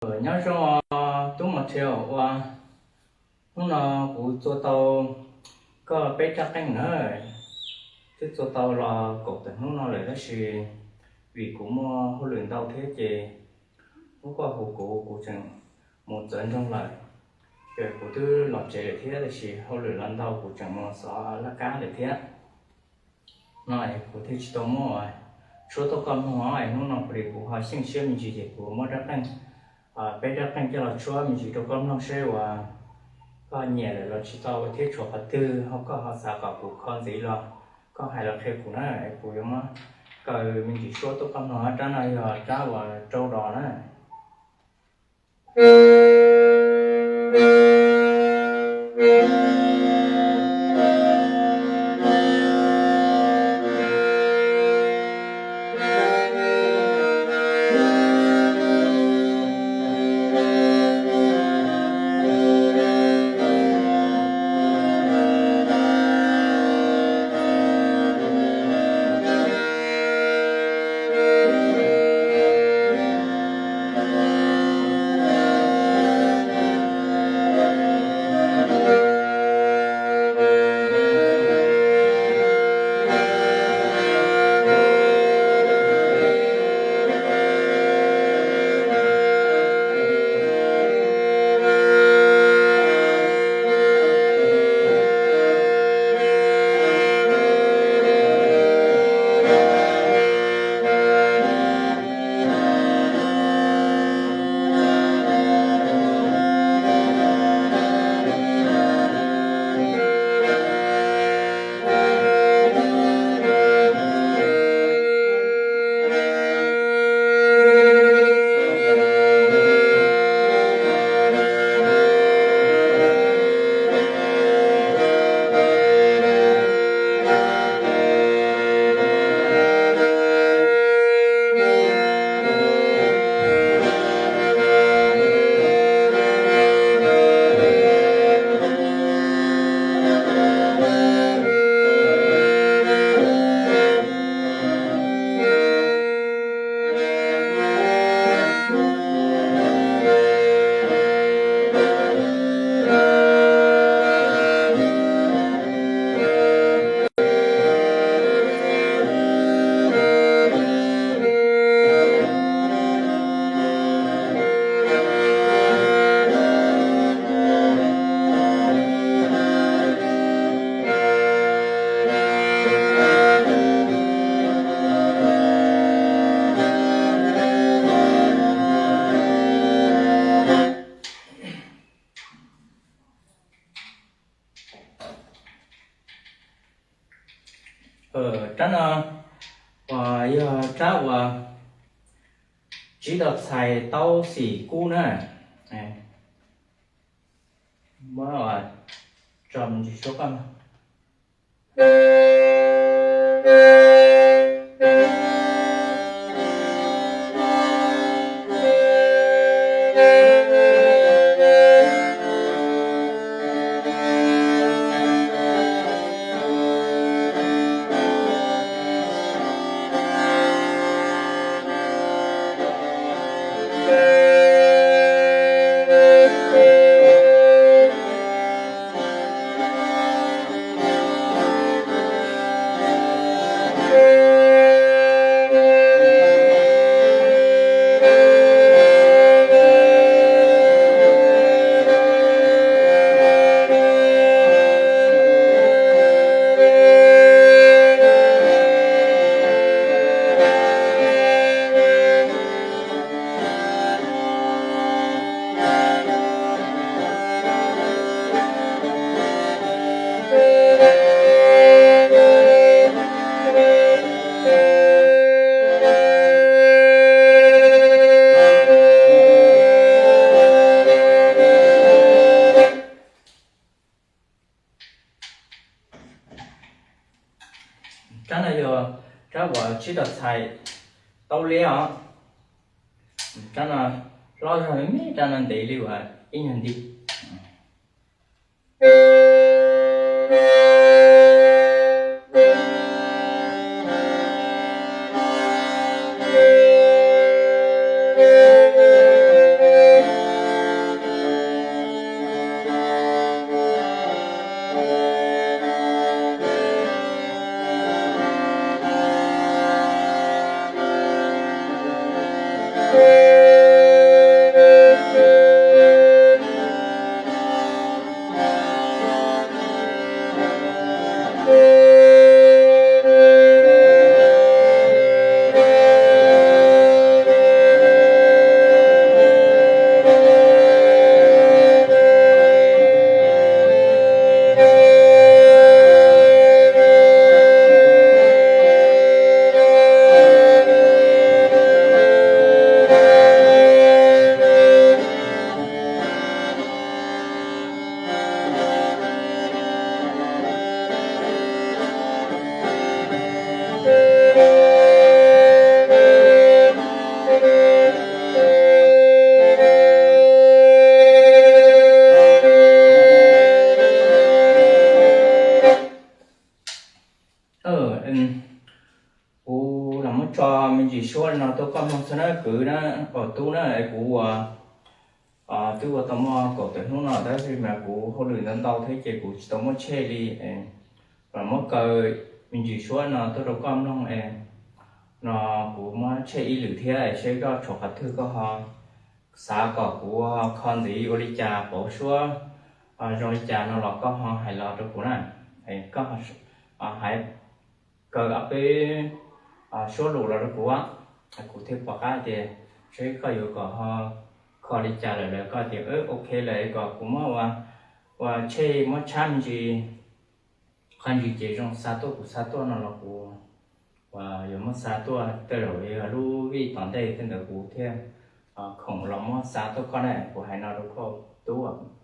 Nyob zoo os tub Mos Tshia, ua hnub no kuv txua tau koj peb rab qeej na. Twb txua tau los kaum tawm hnub no lawm tab sis vim kuv muaj hauj lwm ntau thiab ces hnub koj hu kuv, kuv tseem mus txawv ntsoog lawm, ces kuv twb los tsev lawm thiab tab sis hauj lwm los ntau kuv tseem mus xov laj kab lawm thiab. No kuv thiaj tsis tau muab suab tuaj koj mloog os. Hnub no kuv li kuv ho xyeej siab me ntsis ces kuv muab rab qeej, peb rab qeej coj los tshuab me ntsis rau koj mloog seb uas koj nyiam lawm los tsis tau thiab tshuav qhov twg ho koj ho xav kom kuv kho ntxiv los koj hais los qhia kuv na, kuv yuav muab kaw me ntsis suab tuaj koj mloog. Rab no yog rab uas rau dos na. Rab no uas yog rab uas tsib tog txhais taub xim kub na. Muab tso me ntsis suab koj. Rab no yog rab uas tsib tog txhais taub liab os. Rab no hlob zog me, rab no ntev li uas ib nyuag nti. ntsis suab no tuaj koj mloog xwb na kwv na, tub na, es kuv ua twb ua tau muaj kaum tawm hnub no tab sis mas kuv hauj lwm ntau ntau thiab ces kuv tsis tau muaj tshej li. Kuv muab kaw me ntsis suab no tuaj rau koj mloog es no kuv muab tshej ib lwm thiab es seb koj tshuav qhov twg koj ho xav kom kuv kho ntxiv ua li cas pauv suab zoo li cas no los koj ho hais los rau kuv na. Koj hais kaw ob peb suab lus los rau kuv, kuv thiaj pom qab tias seb koj yuav kom ho kho li cas lawm los koj tias ok lawm kom kuv muab ua tshej muab tshab me ntsis, qhov ntsis ces zoo xa tuaj kuv xa tuaj no los kuv yuav muab xa tuaj tej zaum yog lub vij tom ntej tej ntawd kuv thiaj khoom los muab xa tuaj koj na, kuv hais no rau koj tub.